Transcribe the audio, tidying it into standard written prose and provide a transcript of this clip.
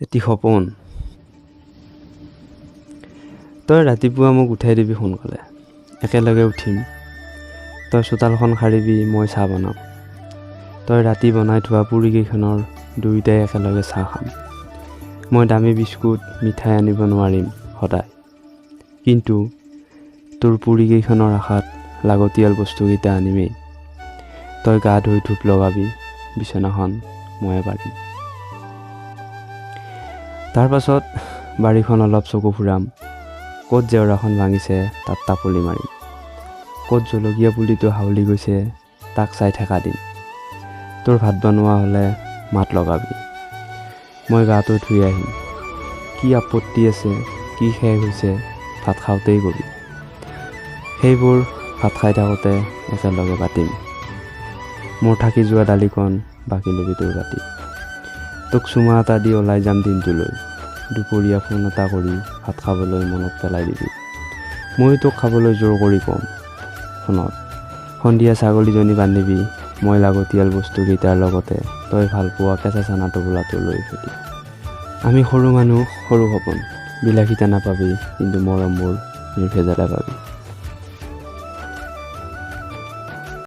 এটি সপোন। তই ৰাতিপুৱা মোক উঠাই দিবি সোনকালে, একেলগে উঠিম। তই চোতালখন সাৰিবি, মই চাহ বনাম। তই ৰাতি বনাই থোৱা পুৰিকেইখনৰ দুয়োটাই একেলগে চাহ খাম। মই দামী বিস্কুট মিঠাই আনিব নোৱাৰিম সদায়, কিন্তু তোৰ পুৰিকেইখনৰ আশাত লাগতিয়াল বস্তুকেইটা আনিমেই। তই গা ধুই ধূপ লগাবি, বিচনাখন ময়ে পাৰিম। তাৰ পাছত বাৰীখন অলপ চকু ফুৰাম। ক'ত জেওৰাখন ভাঙিছে তাত টাপলি মাৰিম, ক'ত জলকীয়া পুলিটো হাউলি গৈছে তাক চাই থকা দিম। তোৰ ভাত বনোৱা হ'লে মাত লগাবি, মই গাটো ধুই আহিম। কি আপত্তি আছে, কি শেষ হৈছে ভাত খাওঁতেই কবি। সেইবোৰ ভাত খাই থাকোঁতে একেলগে পাতিম। মোৰ থাকি যোৱা দালিকণ বাকি ল'বি তোৰ বাতিত। তোক চুমা এটা দি ওলাই যাম দিনটোলৈ। দুপৰীয়া ফোন এটা কৰি ভাত খাবলৈ মনত পেলাই দিবি। ময়ো তোক খাবলৈ জোৰ কৰি ক'ম ফোনত। সন্ধিয়া ছাগলীজনী বান্ধিবি, মই লাগতিয়াল বস্তুকেইটাৰ লগতে তই ভালপোৱা কেঁচা চানা টোপোলাটো লৈ ফুৰিম। আমি সৰু মানুহ, সৰু সপোন। বিলাসিতা নাপাবি, কিন্তু মৰমবোৰ নিৰ্ভেজালে পাবি।